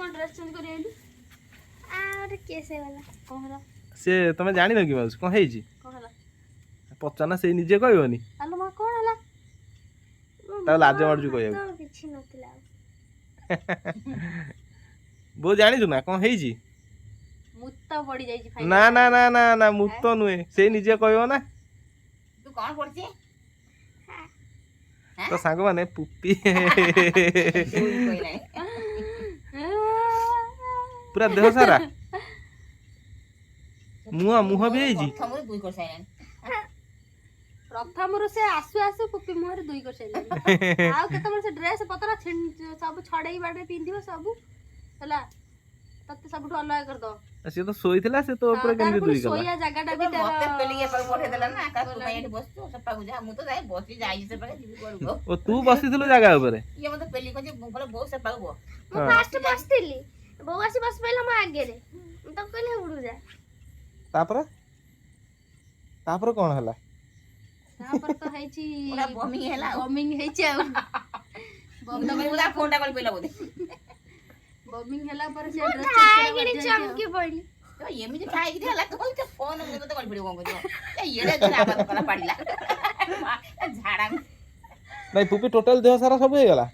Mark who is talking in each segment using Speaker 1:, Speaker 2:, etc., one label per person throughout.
Speaker 1: କଣ dress change କରି ଆଇଲୁ?
Speaker 2: ଆଉ ଗୋଟେ କେସ୍ ହେଇଗଲା।
Speaker 1: କଣ ହେଲା?
Speaker 3: ସେ ତମେ ଜାଣିନ କି ମାଉସୀ କଣ ହେଇଛି?
Speaker 1: କଣ ହେଲା?
Speaker 3: ପଚାରନା, ସେଇ ନିଜେ କହିବନି।
Speaker 1: ଆଲୋ ମା, କଣ ହେଲା?
Speaker 3: ତାକୁ ଲାଜ ମାଡୁଛି କହିବାକୁ।
Speaker 2: ତ କିଛି ନଥିଲା ଆଉ।
Speaker 3: ବୋଉ, ଜାଣିଛୁ ନା କଣ ହେଇଛି?
Speaker 1: ମୁତ ପଡି ଯାଇଛି।
Speaker 3: ନା ନା ନା ନା ନା, ମୁତ ନୁହେଁ, ସେଇ ନିଜେ କହିବ ନା।
Speaker 4: ତୁ କଣ ପଡିଛି?
Speaker 3: ତ ସାଙ୍ଗମାନେ, ପୁପି
Speaker 4: କହିଲାଣି।
Speaker 3: ପୁରା ଦେହ ସାରା, ମୁହଁ ମୁହଁ ବି ହେଇଛି।
Speaker 4: ପ୍ରଥମରୁ ଦୁଇ କରିସାରିଲାଣି।
Speaker 1: ପ୍ରଥମରୁ ସେ ଆସୁ ଆସୁ ପୁପି ମୁହଁରେ ଦୁଇ କରିସାରିଲାଣି। ଆଉ କେତେବେଳେ ସେ ଡ୍ରେସ ପତ୍ର ସବୁ ଛଡେଇ ବାଡେଇ ପିନ୍ଧିବ ସବୁ ହେଲା, ତତେ ସବୁଠୁ ଅଲଗା କରିଦବ।
Speaker 3: ସିଏ ତ ଶୋଇଥିଲା, ସେ ତୋ ଉପରେ
Speaker 1: ତାର
Speaker 3: କେମିତି
Speaker 1: ପୁଣି
Speaker 3: ଦୁଇ କଲା?
Speaker 1: ଶୋଇବା ଜାଗାଟା ବି ତାର
Speaker 4: ମତେ ପେଲିକି ଏପାଖକୁ ପଠେଇଦେଲା ନା, ତୁ କାଇଁ ଏଠି ବସିଛୁ, ସେପାକୁ ଯା। ମୁଁ ତ ଯାଇ ବସି ଯାଇଛି, ସେପାଖେ ଯିବି କୁଆଡକୁ ଆଉ?
Speaker 3: ଓ, ତୁ ବସିଥିଲୁ ଜାଗା ଉପରେ?
Speaker 4: ଇଏ ମତେ ପେଲି କହୁଛି, ମୁଁ କହିଲି ବୋଉ ସେପାକୁ ବ।
Speaker 2: ମୁଁ ଫାଷ୍ଟ ବସିଥିଲି, ବୋଉ ଆସି ବସି ପଇଲା ମୋ ଆଗରେ। ମୁଁ ତାକୁ କହିଲି ହେପଟକୁ ଯା।
Speaker 3: ତାପରେ ତାପରେ କଣ ହେଲା?
Speaker 1: ତାପରେ ତ ହେଇଛି।
Speaker 4: ପୁରା ବମିଂ ହେଲା ଆଉ।
Speaker 1: ବମିଂ ହେଇଛି ଆଉ।
Speaker 4: ମୁଁ ତ କହିଲି ଫୋନଟା ଗଳି ପଇଲା ବୋଧେ।
Speaker 1: ବମିଂ ହେଲା ପରେ ସେ
Speaker 2: ମୁଁ
Speaker 1: ଡ୍ରେସ୍ ଚେଞ୍ଜ
Speaker 2: ଠାଇକିନି
Speaker 1: କରିବା ବାଧ୍ୟ ହେଇଛି ଆଉ।
Speaker 2: ଚମକି ପଇଲି।
Speaker 4: ତ ଏମିତି ଖାଇକିରି ହେଲା, ତୁ କହୁଛୁ ଫୋନ ମତେ ଗଳି ପଡିବ, କଣ କରିବ? ଏଇଟା ଜୋରେ ଆବାଜ କଲା, ପାଡ଼ିଲା ଝାଡା।
Speaker 3: ନାଇଁ ପୁପି, ଟୋଟାଲ ଦେହ ସାରା ସବୁ ହେଇଗଲା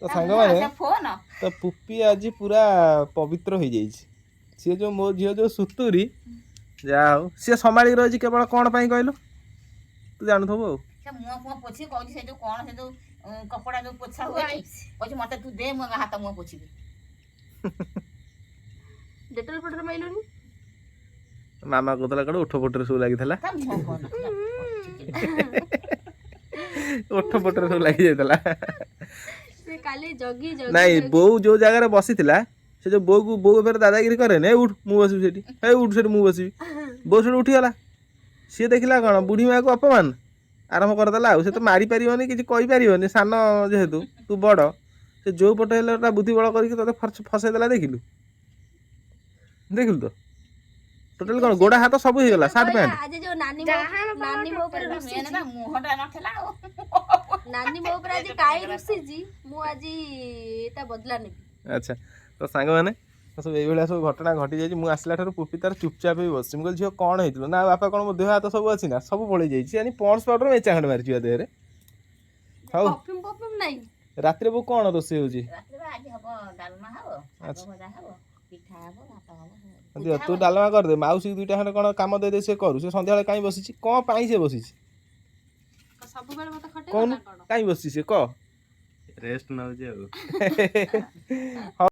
Speaker 3: ତ ସାଙ୍ଗମାନେ।
Speaker 4: ଫୋନ।
Speaker 3: ତ ପୁପି ଆଜି ପୁରା ପବିତ୍ର ହେଇଯାଇଛି। ସିଏ ଯୋଉ ମୋ ଝିଅ ଯୋଉ ସୁତୁରି, ଯାହା ହଉ ସିଏ ସମ୍ଭାଳିକି ରହିଛି। କେବଳ କଣ ପାଇଁ କହିଲୁ? ତୁ ଜାଣୁଥିବୁ ଆଉ।
Speaker 4: ସେ ମୁହଁ ଫୁହଁ ପୋଛି କହୁଛି, ସେ ଯୋଉ କଣ, ସେ ଯୋଉ କପଡ଼ା ଯୋଉ ପୋଛା ହୁଏନି, କହୁଛି ମତେ ତୁ ଦେ, ମୁଁ ହାତ ମୁହଁ ପୋଛିବି।
Speaker 1: ଡେଟଲ ଫେଟଲ ମାଇଲୁନି?
Speaker 3: ମାମା କହୁଥିଲା କୁଆଡେ ଓଠ ପଟରେ ସବୁ ଲାଗିଥିଲା।
Speaker 4: ତା ମୁହଁ କଣ ନଥିଲା।
Speaker 3: ଓଠ ପଟରେ ସବୁ ଲାଗି ଯାଇଥିଲା।
Speaker 1: ସେ କାଲି ଜଗି ଜଗି
Speaker 3: ନାଇଁ, ବୋଉ ଯୋଉ ଜାଗାରେ ବସିଥିଲା, ସେ ଯୋଉ ବୋଉକୁ, ବୋଉ ଫେରେ ଦାଦାଗିରି କରେନି, ଏ ଉଠ ମୁଁ ବସିବି ସେଠି, ଏ ଉଠ ସେଠି ମୁଁ ବସିବି, ବୋଉ ସେଠି ଉଠିଗଲା। ସିଏ ଦେଖିଲା କ'ଣ ବୁଢ଼ୀ ମାକୁ ଅପମାନ, ଆରମ୍ଭ କରିଦେଲା। ଆଉ ସେ ତ ମାରିପାରିବନି, କିଛି କହିପାରିବନି, ସାନ ଯେହେତୁ, ତୁ ବଡ଼। ସେ ଯୋଉ ପଟେ ହେଲେ ତା ବୁଦ୍ଧି ବଳ କରିକି ତୋତେ ଫସେଇ ଦେଲା। ଦେଖିଲୁ, ଦେଖିଲୁ ତ ଟୋଟାଲ କ'ଣ ଗୋଡ଼ ହାତ ସବୁ ହେଇଗଲା, ସାର୍ଟ ପ୍ୟାଣ୍ଟ।
Speaker 1: ଆଜି ଯୋଉ ନାନୀ
Speaker 2: ଡାହାଣ
Speaker 1: ନାନୀ ମୋ ଉପରେ
Speaker 4: ମେନ୍
Speaker 1: ରୁଷିଛି।
Speaker 4: ତା ମୁହଁଟା ନଥିଲା ଆଉ।
Speaker 1: ନାନୀ ମୋ ଉପରେ ଆଜି କାଇଁ ରୁଷିଛି, ମୁଁ ଆଜି ତା ବଦଲା ନେବି।
Speaker 3: ଆଚ୍ଛା, ତ ସାଙ୍ଗମାନେ, ତ ସବୁ ଏଇଭଳିଆ ସବୁ ଘଟଣା ଘଟିଯାଇଛି। ମୁଁ ଆସିଲା ଠାରୁ ପୁପି ତାର ଚୁପଚାପ ହେଇ ବସିଛି। ମୁଁ କହିଲି, ଝିଅ କଣ ହେଇଥିଲ? ନା ବାପା, କ'ଣ ମୋ ଦେହ ହାତ ସବୁ ଅଛି ନା ସବୁ ପଳେଇ ଯାଇଛି। ଜାଣି ପନ୍ସ ପାଉଡର ମେଞ୍ଚା ଖଣ୍ଡେ ମାରିଛି ବା ଦେହରେ। ହଉ।
Speaker 1: ପରଫ୍ୟୁମ ପରଫ୍ୟୁମ ନାଇଁ।
Speaker 3: ରାତିରେ ବୋଉ କ'ଣ ରୋଷେଇ ହଉଛି?
Speaker 4: ରାତିରେ ବା ଆଜି ହବ ଡାଲମା ହବ, ଶାଗ ଭଜା ହବ, ପିଠା ହବ, ଭାତ ହବ।
Speaker 3: ଦିଅ, ତୁ ଡାଲମା କରିଦେ, ମାଉସୀ ଦୁଇଟା ଖଣ୍ଡେ କ'ଣ କାମ ଦେଇଦେ, ସେ କରୁ। ସେ ସନ୍ଧ୍ୟାବେଳେ କାହିଁ ବସିଛି? କ'ଣ ପାଇଁ ସେ ବସିଛି?
Speaker 1: ସବୁବେଳେ ମତେ ଖଟେଇବ
Speaker 3: କହୁନୁ।
Speaker 1: ନା କଣ?
Speaker 3: କାହିଁ ବସିଛି ସେ, କହ।
Speaker 5: ରେଷ୍ଟ ନଉଛି ଆଉ।
Speaker 3: ହଉ।